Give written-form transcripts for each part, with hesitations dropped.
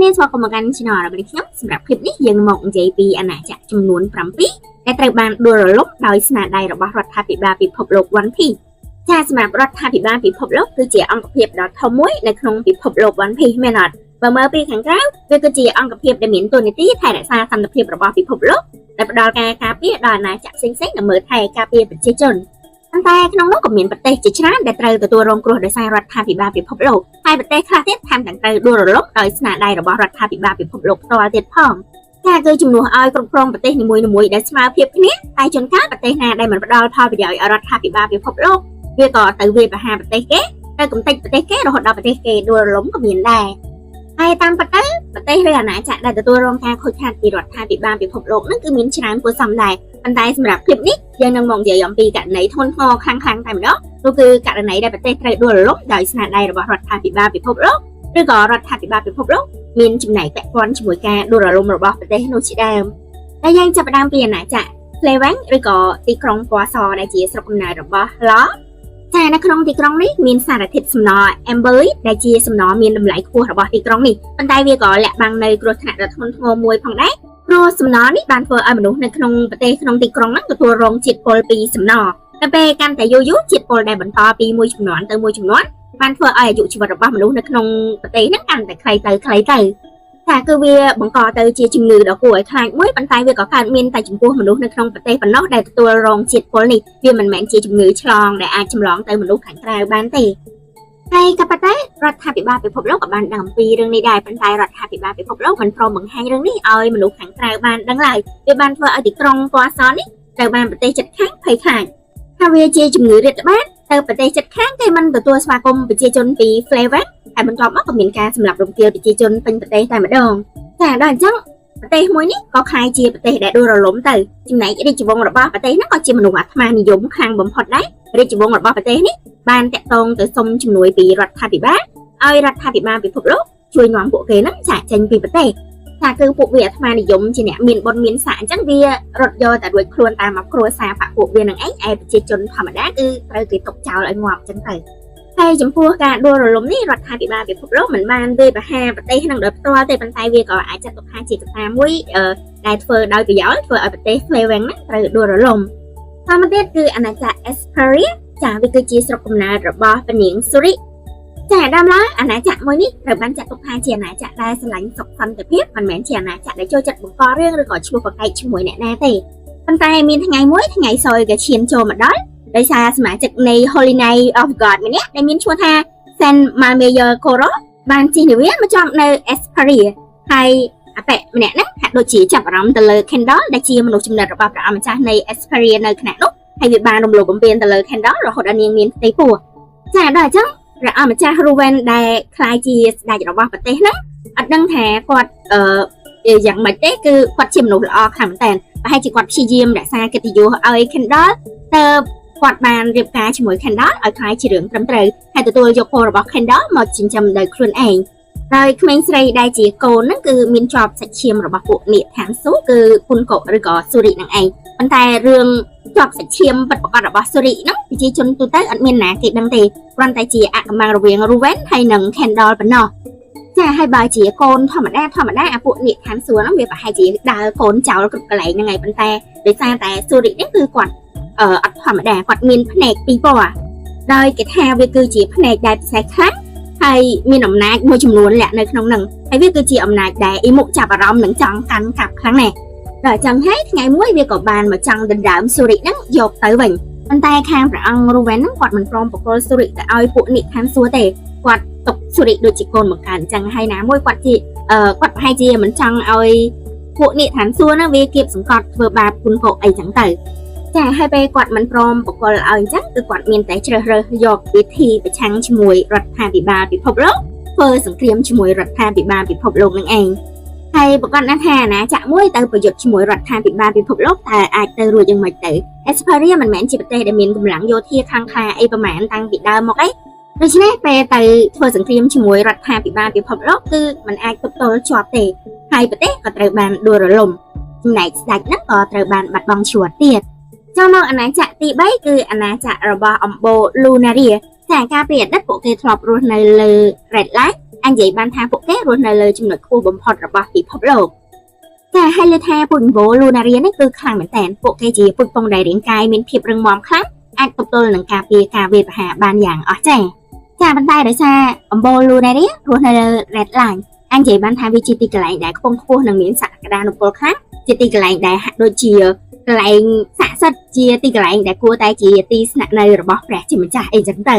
គ្នាស្វាគមន៍មកកាន់ Channel របស់ខ្ញុំសម្រាប់คลิปនេះយើងមកនិយាយពីអាណាចក្រចំនួន7ដែលត្រូវបានដួលរលំដោយស្នាដៃរបស់រដ្ឋាភិបាលពិភពលោក One Piece ចាសម្រាប់រដ្ឋាភិបាលពិភពលោកគឺជាអង្គភាពដ៏ធំមួយនៅក្នុងពិភពលោក One Piece មែនអត់បើមើលពីខាងក្រៅវាគឺជាអង្គភាពដែលមានតួនាទីថែរក្សាសន្តិភាពរបស់ពិភពលោកដែលផ្ដល់ការការពារដល់អាណាចក្រផ្សេងៗនិងមើលថែការពារប្រជាជនប៉ុន្តែក្នុងនោះក៏មានប្រទេសជាច្រើនដែលត្រូវទទួលរងគ្រោះដោយសាររដ្ឋាភិបាលពិភពលោកហើយប្រទេសខ្លះទៀតថែមទាំងត្រូវដួលរលំដោយស្នាដៃរបស់រដ្ឋាភិបាលពិភពលោកផ្ទាល់ទៀតផងចាគឺជំនួសឲ្យគ្រប់គ្រងប្រទេសនីមួយៗដែលស្មើភាពគ្នាតែជួនកាលប្រទេសណាដែលមិនផ្ដល់ផលប្រយោជន៍ឲ្យរដ្ឋាភិបាលពិភពលោកវាក៏ទៅវាយប្រហារប្រទេសគេទៅកំទេចប្រទេសគេរហូតដល់ប្រទេសគេដួលរលំក៏មានដែរហើយតាមពិតទៅប្រទេសឬអាណាចក្រដែលទទួលរងការខូចខាតពីរដ្ឋាភិបាលពិភពលោកហ្នឹងគឺមានច្រើនគួរសមដែរប៉ុន្តែសម្រាប់คลิปនេះយើងនឹងមកនិយាយអំពីករណីធ្ងន់ធ្ងរខ្លាំងៗតែម្ដងនោះគឺករណីដែលប្រទេសត្រូវដួលរលំដោយស្នាដៃរបស់រដ្ឋាភិបាលពិភពលោកឬក៏រដ្ឋាភិបាលពិភពលោកមានចំណែកពាក់ព័ន្ធជាមួយការដួលរលំរបស់ប្រទេសនោះជាដើមតែយើងចាប់ផ្ដើមពីអាណាចក្រ Flavang ឬក៏ទីក្រុងពណ៌សដែលជាស្រុកកំណើតរបស់ Law ចានៅក្នុងទីក្រុងនេះមានសារធាតុសំណ Amberlite ដែលជាសំណមានតម្លៃខ្ពស់របស់ទីក្រុងនេះប៉ុន្តែវាក៏លាក់បាំងនៅគ្រោះថ្នាក់ដ៏ធ្ងន់ធ្ងរមួយផងដែរព្រោះសំណនេះបានធ្វើឲ្យមនុស្សនៅក្នុងប្រទេសក្នុងទីក្រុងហ្នឹងទទួលរងជាតិពុលពីសំណតែពេលកាន់តែយូរយូរជាតិពុលដែលបន្តពីមួយជំនាន់ទៅមួយជំនាន់បានធ្វើឲ្យអាយុជីវិតរបស់មនុស្សនៅក្នុងប្រទេសហ្នឹងកាន់តែខ្លីទៅខ្លីទៅថាគឺវាបង្កទៅជាជំងឺដ៏គួរឲ្យខ្លាចមួយប៉ុន្តែវាក៏កើតមានតែចំពោះមនុស្សនៅក្នុងប្រទេសប៉ុណ្ណោះដែលទទួលរងជាតិពុលនេះវាមិនមែនជាជំងឺឆ្លងដែលអាចចម្លងទៅមនុស្សខាងក្រៅបានទេហើយក៏ប៉ុន្តែរដ្ឋាភិបាលពិភពលោកក៏បានដឹងអំពីរឿងនេះដែរប៉ុន្តែរដ្ឋាភិបាលពិភពលោកមិនព្រមបង្ហាញរឿងនេះឲ្យមនុស្សខាងក្រៅបានដឹងឡើយវាបានធ្វើឲ្យទីក្រុងពណ៌សនេះត្រូវបានប្រទេសជិតខាងភ័យខ្លាចថាវាជាជំងឺរាតត្បាតទៅប្រទេសជិតខាងគេមិនទទួលស្វាគមន៍ប្រជាជនពី Flavor ហើយបន្ទាប់មកក៏មានការសម្លាប់រង្គាលប្រជាជនពេញប្រទេសតែម្ដងចាដល់អញ្ចឹងប្រទេសមួយនេះក៏ក្លាយជាប្រទេសដែលដួលរលំទៅចំណែករាជវង្សរបស់ប្រទេសហ្នឹងក៏ជាមនុស្សអាត្មានិយមខ្លាំងបំផុតដែររាជវង្សរបស់ប្រទេសនេះបានតាក់ទងទៅសុំជំនួយពីរដ្ឋាភិបាលឲ្យរដ្ឋាភិបាលពិភពលោកជួយនាំពួកគេហ្នឹងចាកចេញពីប្រទេសថាគឺពួកវាអាត្មានិយមជាអ្នកមានបុណ្យមានស័ក្តិអញ្ចឹងវារត់យកតែរួចខ្លួនតាមមកគ្រួសារបពួកវានឹងឯងឯប្រជាជនធម្មតាគឺត្រូវគេទុកចោលឲ្យងាប់អញ្ចឹងទៅហើយចំពោះការដួលរលំនេះរដ្ឋាភិបាលពិភពលោកមិនបានវាយប្រហារប្រទេសនឹងដោយផ្ទាល់ទេប៉ុន្តែវាក៏អាចចាត់ទុកថាជាកត្តាមួយដែលធ្វើដោយប្រយោលធ្វើឲ្យប្រទេស Flavang ហ្នឹងត្រូវដួលរលំតមកទៀតគឺអាណាចក្រ Esperia ចាវាគឺជាស្រុកកំណើតរបស់ព្រះនាងស៊ូរិចាដើមឡើយអាណាចក្រមួយនេះត្រូវបានចាត់ទុកថាជាអាណាចក្រដែលស្រឡាញ់សុខសន្តិភាពមិនមែនជាអាណាចក្រដែលចូលចិត្តបង្ករឿងឬក៏ឈ្លោះប្រកែកជាមួយអ្នកណាទេប៉ុន្តែមានថ្ងៃមួយថ្ងៃសោយក៏ឈានចូលមកដល់ដោយសារសមាជិកនៃ Holy Knight of God ម្នាក់ដែលមានឈ្មោះថា Saint Malmeyer Koro បានជិះនាវាមកចំនៅ Esperia ហើយអតិម្នាក់ហ្នឹងហាក់ដូចជាចាប់អារម្មណ៍ទៅលើ Kendall ដែលជាមនុស្សចំណិតរបស់ព្រះអម្ចាស់នៃ Esperia នៅខណៈនោះហើយវាបានរំលោភបំពានទៅលើ Kendall រហូតដល់នាងមានផ្ទៃពោះចាដល់អញ្ចឹងព្រះអម្ចាស់ Ruven ដែលក្លាយជាស្ដេចរបស់ប្រទេសហ្នឹងអត់ដឹងថាគាត់អឺយ៉ាងម៉េចទេគឺគាត់ជាមនុស្សល្អខ្លាំងមែនតើប្រហែលជាគាត់ព្យាយាមរក្សាកិត្តិយសឲ្យ Kendall ទៅគាត់បានរៀបការជាមួយ Kendall ឲ្យក្លាយជារឿងត្រឹមត្រូវហើយទទួលយកពររបស់ Kendall មកចិញ្ចឹមដោយខ្លួនឯងហើយក្មេងស្រីដែលជាកូនហ្នឹងគឺមានជាប់សាច់ឈាមរបស់ពួកនាគឋានសួគ៌គឺពុនកុឬក៏ស៊ូរិនឹងឯងប៉ុន្តែរឿងជាប់សាច់ឈាមពិតប្រាកដរបស់ស៊ូរិហ្នឹងប្រជាជនទូទៅអត់មានណាគេដឹងទេគ្រាន់តែជាអកំបាំងរវាង Ruven ហើយនិង Kendall ប៉ុណ្ណោះចាហើយបើជាកូនធម្មតាធម្មតាអាពួកនាគឋានសួគ៌ហ្នឹងវាប្រហែលជាដើរកូនចោលគ្រប់កន្លែងហ្នឹងឯងប៉ុន្តែដោយសារតែស៊ូរិហ្នឹងគឺគាត់អឺអត់ធម្មតាគាត់មានភ្នែកពីរពណ៌ដោយគេថាវាគឺជាភ្នែកដែលពិសេសខ្លាំងហើយមានអំណាចមួយចំនួនលាក់នៅក្នុងហ្នឹងហើយវាគឺជាអំណាចដែលអ៊ីមុចាប់អារម្មណ៍និងចង់កាន់កាប់ខ្លាំងណាស់ដល់អញ្ចឹងហើយថ្ងៃមួយវាក៏បានមកចង់ដណ្ដើមស៊ូរិហ្នឹងយកទៅវិញប៉ុន្តែខាងព្រះអង្គរូវែនហ្នឹងគាត់មិនព្រមប្រគល់ស៊ូរិទៅឲ្យពួកនាគឋានសួគ៌ទេគាត់ទុកស៊ូរិដូចជាកូនបង្កើតអញ្ចឹងហើយណាមួយគាត់ជាគាត់ប្រហែលជាមិនចង់ឲ្យពួកនាគឋានសួគ៌ហ្នឹងវាគៀបសង្កត់ធ្វើបាបគុណកុអីចឹងទៅចាហើយពេលគាត់មិនព្រមប្រគល់ឲ្យអញ្ចឹងគឺគាត់មានតែជ្រើសរើសយកវិធីប្រឆាំងជាមួយរដ្ឋាភិបាលពិភពលោកធ្វើសង្គ្រាមជាមួយរដ្ឋាភិបាលពិភពលោកនឹងឯងហើយប្រកាសណាស់ថាអាណាចក្រមួយទៅប្រយុទ្ធជាមួយរដ្ឋាភិបាលពិភពលោកតើអាចទៅរួចយ៉ាងម៉េចទៅ Esperia មិនមែនជាប្រទេសដែលមានកម្លាំងយោធាខ្លាំងក្លាអីប្រហែលតាំងពីដើមមកអីដូច្នេះពេលទៅធ្វើសង្គ្រាមជាមួយរដ្ឋាភិបាលពិភពលោកគឺมันអាចទប់ទល់ជាប់ទេហើយប្រទេសក៏ត្រូវបានដួលរលំចំណែកស្ដេចហ្នឹងក៏ត្រូវបានបាត់បង់ជីវិតទៀតចូលមកអាណាចក្រទី3គឺអាណាចក្ររបស់អំបូរ Lunaria ចាកាលពីអតីតពួកគេធ្លាប់រស់នៅលើ Red Line អាចនិយាយបានថាពួកគេរស់នៅលើចំណុចខ្ពស់បំផុតរបស់ពិភពលោកចាហើយលើថាពូជអម្បូរលូណារៀនេះគឺខ្លាំងមែនតើពួកគេជាពូជពងដែលរាងកាយមានភាពរឹងមាំខ្លាំងអាចទប់ទល់នឹងការពារការវាយប្រហារបានយ៉ាងអស្ចារ្យចាប៉ុន្តែដោយសារអំបូរលូណារីរស់នៅលើ Red Line អាចនិយាយបានថាវាជាទីកន្លែងដែលខ្ពង់ខ្ពស់និងមានសក្តានុពលខ្លាំងជាទីកន្លែងដែលហាក់ដូចជាកន្លែងស័ក្តិសិទ្ធិជាទីកន្លែងដែលគួរតែជាទីស្នាក់នៅរបស់ព្រះជាម្ចាស់អីចឹងទៅ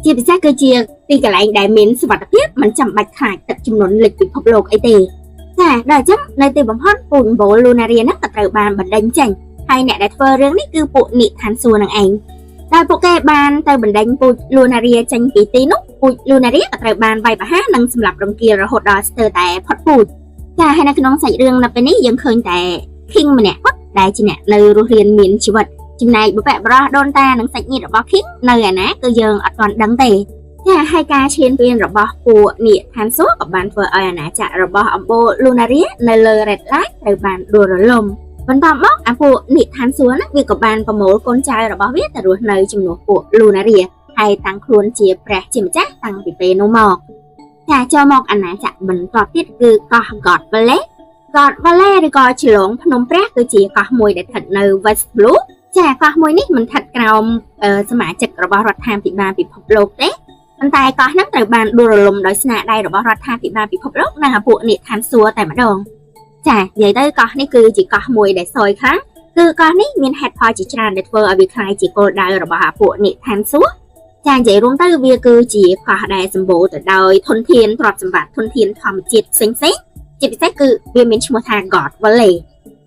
ជាពិសេសគឺជាទីកន្លែងដែលមានសុវត្ថិភាពមិនចាំបាច់ខ្លាចទឹកជំនន់លិចពិភពលោកអីទេចាដល់អញ្ចឹងនៅទីបំផុតពូជអំបូរលូណារីហ្នឹងក៏ត្រូវបានបណ្ដេញចេញហើយអ្នកដែលធ្វើរឿងនេះគឺពួកនិឋានសួគ៌នឹងឯងដោយពួកគេបានទៅបណ្ដេញពូជលូណារីចេញពីទីនោះពូជលូណារីក៏ត្រូវបានវាយប្រហារនិងសម្លាប់រង្គាលរហូតដល់ស្ទើរតែផុតពូជចាហើយនៅក្នុងសាច់រឿងនៅពេលនេះយើងឃើញតែ King ម្នាក់គាត់ដែលជាអ្នកនៅរស់រានមានជីវិតចំណែកបុព្វបុរសដូនតានិងសាច់ញាតិរបស់ King នៅឯណាគឺយើងអត់ទាន់ដឹងទេចាហើយការឈ្លានពានរបស់ពួកនាគឋានសួគ៌ក៏បានធ្វើឲ្យអាណាចក្ររបស់អំបូរលូណារីនៅលើ Red Line ត្រូវបានដួលរលំបន្ទាប់មកអាពួកនាគឋានសួគ៌ហ្នឹងវាក៏បានប្រមូលកូនចៅរបស់វាទៅរស់នៅជំនួសពួកលូណារីហើយតាំងខ្លួនជាព្រះជាម្ចាស់តាំងពីពេលនោះមកចាចូលមកអាណាចក្របន្ទាប់ទៀតគឺកោះ God Valley God Valley ឬក៏ជ្រលងភ្នំព្រះគឺជាកោះមួយដែលស្ថិតនៅ West Blue ចាកោះមួយនេះមិនស្ថិតក្រោមសមាជិករបស់រដ្ឋាភិបាលពិភពលោកទេប៉ុន្តែកោះហ្នឹងត្រូវបានដួលរលំដោយស្នាដៃរបស់រដ្ឋាភិបាលពិភពលោកនិងពួកនាគឋានសួគ៌តែម្ដងចានិយាយទៅកោះនេះគឺជាកោះមួយដែលសយខ្លាំងគឺកោះនេះមានហេតុផលជាច្រើនដែលធ្វើឲ្យវាក្លាយជាគោលដៅរបស់ពួកនាគឋានសួគ៌ចានិយាយរួមទៅវាគឺជាកោះដែលសម្បូរទៅដោយធនធានទ្រព្យសម្បត្តិធនធានធម្មជាតិផ្សេងៗជាពិសេសគឺវាមានឈ្មោះថា God Valley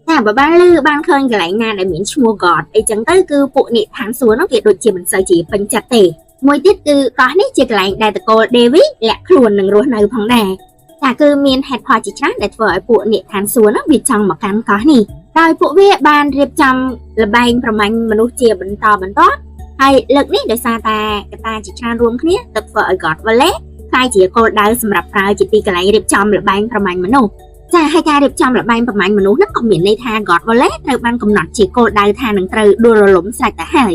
តែបើបានឮបានឃើញកន្លែងណាដែលមានឈ្មោះ God អីចឹងទៅគឺពួកនាគឋានសួគ៌នោះគេដូចជាមិនសូវជាពេញចិត្តទេមួយទៀតគឺកោះនេះជាកន្លែងដែលតកូល Davy លាក់ខ្លួននឹងរស់នៅផងដែរចាគឺមានហេតុផលជាច្រើនដែលធ្វើឲ្យពួកនាគឋានសួគ៌នោះវាចង់មកកាន់កោះនេះដោយពួកវាបានរៀបចំល្បែងប្រមាញ់មនុស្សជាបន្តបន្ទាប់ហើយលើកនេះដោយសារតែកត្តាជាច្រើនរួមគ្នាទៅធ្វើឲ្យ God Valley ក្លាយជាគោលដៅសម្រាប់ប្រើជាទីកន្លែងរៀបចំល្បែងប្រមាញ់មនុស្សចាហើយការរៀបចំល្បែងប្រមាញ់មនុស្សហ្នឹងក៏មានន័យថា God Valley ត្រូវបានកំណត់ជាគោលដៅថានឹងត្រូវដួលរលំស្រេចទៅហើយ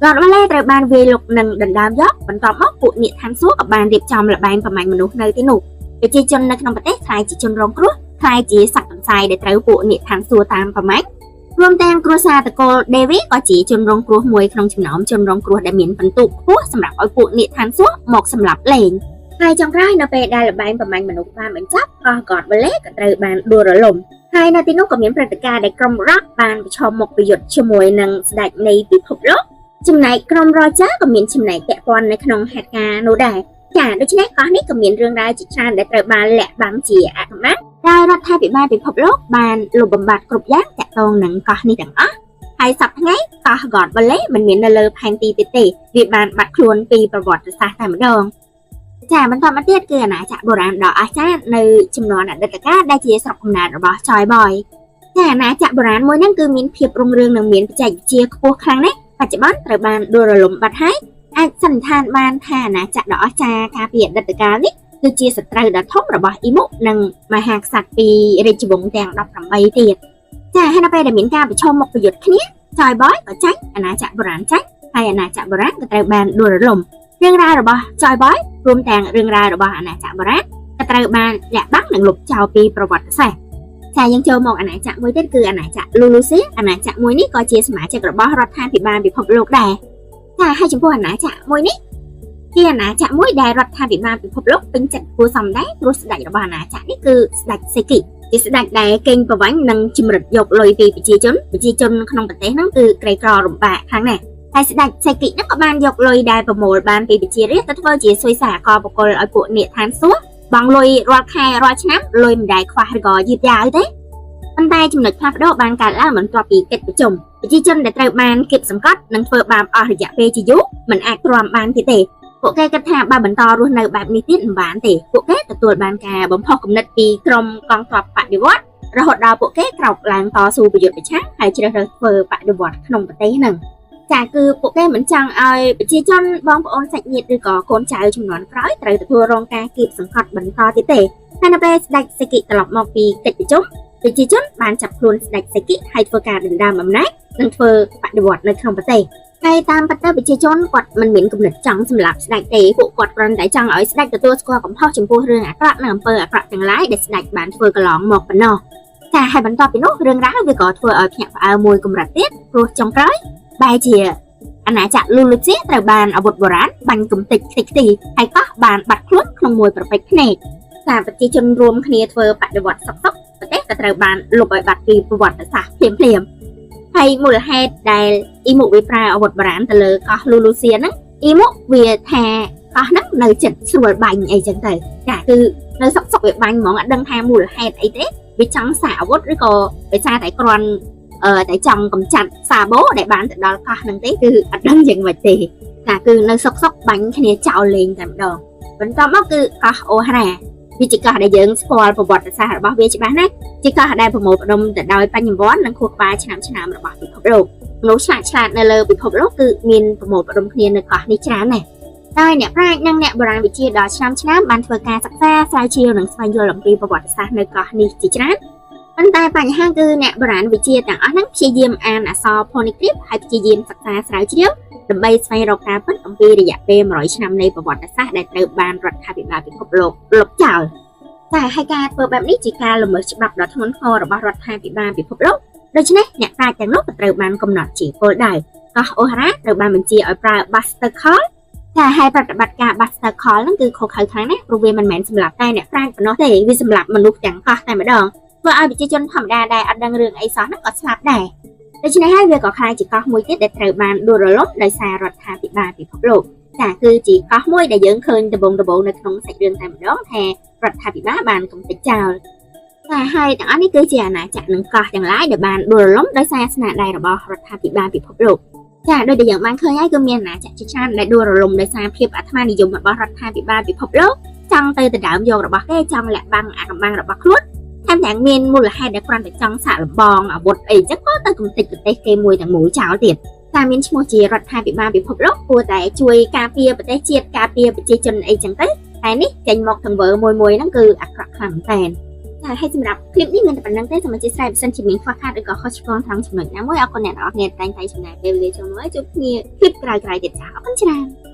God Valley ត្រូវបានវាយលុកនិងដណ្ដើមយកបន្ទាប់មកពួកនាគឋានសួគ៌ក៏បានរៀបចំល្បែងប្រមាញ់មនុស្សនៅទីនោះប្រជាជននៅក្នុងប្រទេសក្លាយជាជនរងគ្រោះក្លាយជាសត្វទន្សាយដែលត្រូវពួកនាគឋានសួគ៌តាមប្រមាញ់រួមទាំងគ្រួសារតកូល Davy ក៏ជាជនរងគ្រោះមួយក្នុងចំណោមជនរងគ្រោះដែលមានពិន្ទុខ្ពស់សម្រាប់ឲ្យពួកនាគឋានសួគ៌មកសម្លាប់លេងហើយចុងក្រោយនៅពេលដែលល្បែងប្រមាញ់មនុស្សបានបញ្ចប់កោះ God Valley ក៏ត្រូវបានដួលរលំហើយនៅទីនោះក៏មានព្រឹត្តិការណ៍ដែលក្រុម Rock បានប្រឈមមុខប្រយុទ្ធជាមួយនឹងស្ដេចនៃពិភពលោកចំណែកក្រុម Roger ក៏មានចំណែកពាក់ព័ន្ធនៅក្នុងហេតុការណ៍នោះដែរចាដូច្នេះកោះនេះក៏មានរឿងរ៉ាវជាច្រើនដែលត្រូវបានលាក់បាំងជាអកំបាំងដែលរដ្ឋាភិបាលពិភពលោកបានលុបបំបាត់គ្រប់យ៉ាងទាក់ទងនឹងកោះនេះទាំងអស់ហើយសប្តាហ៍ថ្ងៃកោះ God Valley មិនមាននៅលើផែនទីទៀតទេវាបានបាត់ខ្លួនពីប្រវត្តិសាស្ត្រតែម្ដងចាបន្តមកទៀតគឺអាណាចក្របុរាណដ៏អស្ចារ្យនៅជំនាន់អតីតកាលដែលជាស្រុកកំណើតរបស់ Joy Boy ចាអាណាចក្របុរាណមួយហ្នឹងគឺមានភាពរុងរឿងនិងមានបច្ចេកវិទ្យាខ្ពស់ខ្លាំងណាស់បច្ចុប្បន្នត្រូវបានដួលរលំបាត់ហើយអាចសន្និដ្ឋានបានថាអាណាចក្រដ៏អស្ចារ្យកាលពីអតីតកាលនេះគឺជាសត្រូវដ៏ធំរបស់អ៊ីមុនិងមហាក្សត្រពីរាជវង្សទាំង18ទៀតចាហើយនៅពេលដែលមានការប្រឈមមុខប្រយុទ្ធគ្នា Joy Boy ក៏ចាញ់អាណាចក្របុរាណចាញ់ហើយអាណាចក្របុរាណក៏ត្រូវបានដួលរលំរឿងរ៉ាវរបស់ Joy Boy រួមទាំងរឿងរ៉ាវរបស់អាណាចក្របុរាណក៏ត្រូវបានលាក់បាំងនិងលុបចោលពីប្រវត្តិសាស្ត្រចាយើងចូលមកអាណាចក្រមួយទៀតគឺអាណាចក្រលូលូស៊ីអាណាចក្រមួយនេះក៏ជាសមាជិករបស់រដ្ឋាភិបាលពិភពលោកដែរចាហើយចំពោះអាណាចក្រមួយនេះជាអាណាចក្រមួយដែលរដ្ឋាភិបាលពិភពលោកពេញចិត្តគួរសមដែរព្រោះស្ដេចរបស់អាណាចក្រនេះគឺស្ដេចសេគីជាស្ដេចដែលកេងប្រវ័ញ្ចនិងជំរិតយកលុយពីប្រជាជនប្រជាជនក្នុងប្រទេសហ្នឹងគឺក្រីក្រលំបាកខ្លាំងណាស់ហើយស្ដេចសេគីហ្នឹងក៏បានយកលុយដែលប្រមូលបានពីប្រជារាស្ត្រទៅធ្វើជាសុយសារកបកលឲ្យពួកនាគឋានសួគ៌បង់លុយរាល់ខែរាល់ឆ្នាំលុយមិនដែលខ្វះឬក៏យឺតយ៉ាវទេប៉ុន្តែចំណុចផ្លាស់ប្ដូរបានកើតឡើងបន្ទាប់ពីកិច្ចប្រជុំប្រជាជនដែលត្រូវបានគៀបសង្កត់និងធ្វើបាបអស់រយៈពេលជាយូរមិនអាចទ្រាំបានទៀតទេពួកគេគិតថាបើបន្តរស់នៅបែបនេះទៀតមិនបានទេពួកគេទទួលបានការបំផុសគំនិតពីក្រុមកងទ័ពបដិវត្តរហូតដល់ពួកគេក្រោកឡើងតស៊ូប្រយុទ្ធប្រឆាំងហើយជ្រើសរើសធ្វើបដិវត្តក្នុងប្រទេសហ្នឹងចាគឺពួកគេមិនចង់ឲ្យប្រជាជនបងប្អូនសាច់ញាតិឬក៏កូនចៅជំនាន់ក្រោយត្រូវទទួលរងការគៀបសង្កត់បន្តទៀតទេហើយនៅពេលស្ដេចសេគីត្រឡប់មកពីកិច្ចប្រជុំប្រជាជនបានចាប់ខ្លួនស្ដេចសេគីហើយធ្វើការដណ្ដើមអំណាចនិងធ្វើបដិវត្តនៅក្នុងប្រទេស ហើយតាមពិតទៅប្រជាជនគាត់មិនមានគំនិតចង់សម្លាប់ស្ដេចទេពួកគាត់គ្រាន់តែចង់ឲ្យស្ដេចទទួលស្គាល់កំហុសចំពោះរឿងអាក្រក់និងអំពើអាក្រក់ទាំងឡាយដែលស្ដេចបានធ្វើកន្លងមកប៉ុណ្ណោះចាហើយបន្ទាប់ពីនោះរឿងរ៉ាវវាក៏ធ្វើឲ្យភ្ញាក់ផ្អើលមួយកម្រិតទៀតព្រោះចុងក្រោយបែរជាអាណាចក្រលូលូជាត្រូវបានអាវុធបុរាណបាញ់កំទេចខ្ទេចខ្ទីហើយកោះបានបាត់ខ្លួនក្នុងមួយប្រពេចភ្នែកចាប្រជាជនរួមគ្នាធ្វើបដិវត្តសុខសុខប្រទេសក៏ត្រូវបានលុបឲ្យបាត់ពីប្រវត្តិសាស្ត្រភ្លាមៗហើយមូលហេតុដែលអ៊ីមុវាប្រើអាវុធបុរាណទៅលើកោះលូលូសៀហ្នឹងអ៊ីមុវាថាកោះហ្នឹងនៅចិត្តស្រួលបាញ់អីចឹងទៅចាគឺនៅសុកសុកវាបាញ់ហ្មងអត់ដឹងថាមូលហេតុអីទេវាចង់សាកអាវុធឬក៏ដោយសារតែគ្រាន់តែចង់កម្ចាត់សាបូដែលបានទៅដល់កោះហ្នឹងទេគឺអត់ដឹងយ៉ាងម៉េចទេចាគឺនៅសុកសុកបាញ់គ្នាចោលលេងតែម្ដងបន្ទាប់មកគឺកោះអូហារ៉ាវាជាកោះដែលយើងស្គាល់ប្រវត្តិសាស្ត្ររបស់វាច្បាស់ណាស់ជាកោះដែលប្រមូលផ្ដុំទៅដោយបញ្ញវន្តនិងខួរក្បាលឆ្នាំឆ្នាំរបស់ពិភពលោកមនុស្សឆ្លាតឆ្លាតនៅលើពិភពលោកគឺមានប្រមូលផ្ដុំគ្នានៅកោះនេះច្រើនណាស់តែអ្នកប្រាជ្ញនិងអ្នកបុរាណវិទ្យាដ៏ឆ្នើមឆ្នើមបានធ្វើការសិក្សាស្រាវជ្រាវនិងស្វែងយល់អំពីប្រវត្តិសាស្ត្រនៅកោះនេះជាច្រើនប៉ុន្តែបញ្ហាគឺអ្នកបុរាណវិទ្យាទាំងអស់ហ្នឹងព្យាយាមអានអក្សរផូនីគ្រីបហើយព្យាយាមសិក្សាស្រាវជ្រាវដើម្បីស្វែងរកការពិតអំពីរយៈពេល100ឆ្នាំនៃប្រវត្តិសាស្ត្រដែលត្រូវបានរដ្ឋាភិបាលពិភពលោកលុបចោលតែហើយការធ្វើបែបនេះជាការល្មើសច្បាប់ដ៏ធ្ងន់ធ្ងររបស់រដ្ឋាភិបាលពិភពលោកដូច្នេះអ្នកប្រាជ្ញទាំងនោះក៏ត្រូវបានកំណត់ជាគោលដៅកោះអូហារ៉ាត្រូវបានបញ្ជាឲ្យប្រើ Buster Call តែហើយប្រតិបត្តិការ Buster Call ហ្នឹងគឺខុសខើខ្លាំងណាស់ព្រោះវាមិនមែនសម្រាប់តែអ្នកប្រាជ្ញប៉ុណ្ណោះទេវាសម្រាប់មនុស្សទាំងកោះតែម្ដងធ្វើឲ្យប្រជាជនធម្មតាដែលអត់ដឹងរឿងអីសោះហ្នឹងក៏ស្លាប់ដែរដូច្នេះហើយវាក៏ក្លាយជាកោះមួយទៀតដែលត្រូវបានដួលរលំដោយសាររដ្ឋាភិបាលពិភពលោកចាគឺជាកោះមួយដែលយើងឃើញដំបូងៗនៅក្នុងសាច់រឿងតែម្ដងថារដ្ឋាភិបាលបានកំទេចចោលតែហើយទាំងអស់នេះគឺជាអាណាចក្រនិងកោះទាំងឡាយដែលបានដួលរលំដោយសារស្នាដៃរបស់រដ្ឋាភិបាលពិភពលោកចាដោយដែលយើងបានឃើញហើយគឺមានអាណាចក្រជាច្រើនដែលដួលរលំដោយសារភាពអាត្មានិយមរបស់រដ្ឋាភិបាលពិភពលោកចង់ទៅដណ្ដើមយករបស់គេចង់លាក់បាំងអាកំបាំងរបស់ខ្លួនថែមទាំងមានមូលហេតុដែលគ្រាន់តែចង់សាកល្បងអាវុធអីចឹងក៏ទៅកំទេចប្រទេសគេមួយទាំងមូលចោលទៀតតែមានឈ្មោះជារដ្ឋាភិបាលពិភពលោកគួរតែជួយការពារប្រទេសជាតិការពារប្រជាជនអីចឹងទៅតែនេះចេញមកទង្វើមួយមួយហ្នឹងគឺអាក្រក់ខ្លាំងមែនតើចាហើយសម្រាប់คลิปនេះមានតែប៉ុណ្្នឹងទេសូមអធិស្ឋានបើសិនជាមានខ្វះខាតឬក៏ខុសឆ្គងត្រង់ចំណុចណាមួយអរគុណអ្នកនរគ្នាតែងតែចំណាយពេលវេលាចូលមកជួបគ្នាคลิปក្រោយៗទៀតចាអរគុណច្រើន។